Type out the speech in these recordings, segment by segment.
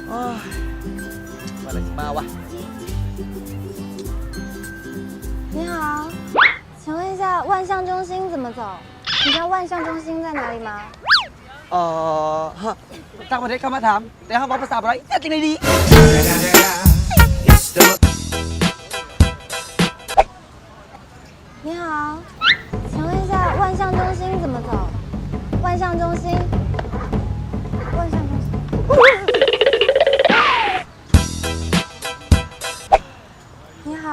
ໂອ້ຍ ວ່າແລ້ວຊິມາວະ. 你好，请问一下，万象中心怎么走？你知道万象中心在哪里吗？ ເອີ ຮະ ຕ່າງປະເທດເຂົ້າມາຖາມ ແຕ່ເຮົາເວົ້າພາສາບໍ່ໄດ້ ເຮັດຈັ່ງໃດດີ? 你好，请问一下，万象中心怎么走？万象中心，万象中心。你好，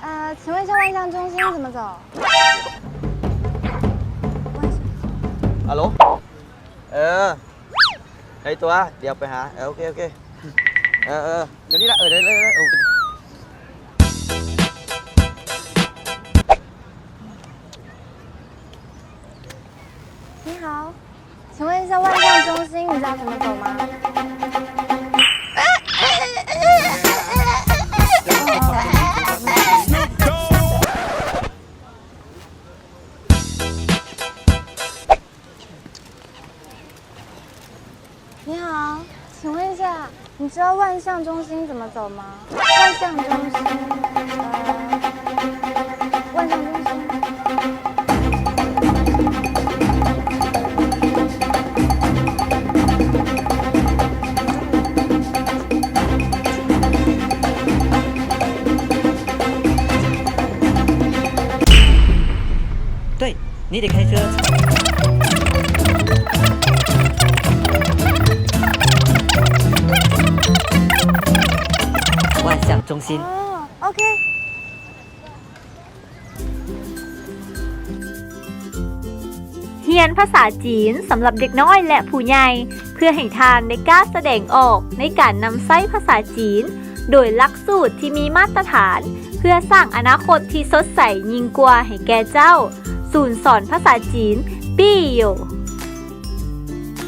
呃，请问一下，万象中心怎么走？万象。 ອາໂຫຼ ເອີ ໃນຕົວ ດຽວໄປຫາ ເອີ ໂອເຄ ໂອເຄ ເອີ ເອີ ດຽວນີ້ລະ ເອີ ໄດ້ເລີຍ ໂອເຄ. 你好，请问一下，万象中心你知道怎么走吗？ 你好，请问一下，你知道万象中心怎么走吗？万象中心，呃，万象中心。 对，你得开车。万象中心。 ອໍ ໂອເຄ. ຮຽນພາສາຈີນສຳລັບເດັກນ້ອຍ ແລະ ຜູ້ໃຫຍ່ ເພື່ອໃຫ້ທ່ານໄດ້ກ້າສະແດງອອກໃນການນຳໃຊ້ພາສາຈີນ ໂດຍຫຼັກສູດທີ່ມີມາດຕະຖານ ເພື່ອສ້າງອະນາຄົດທີ່ສົດໃສຍິ່ງກວ່າໃຫ້ແກ່ເຈົ້າ. ສູນສອນພາສາຈີນ ປີ້ໂຢ.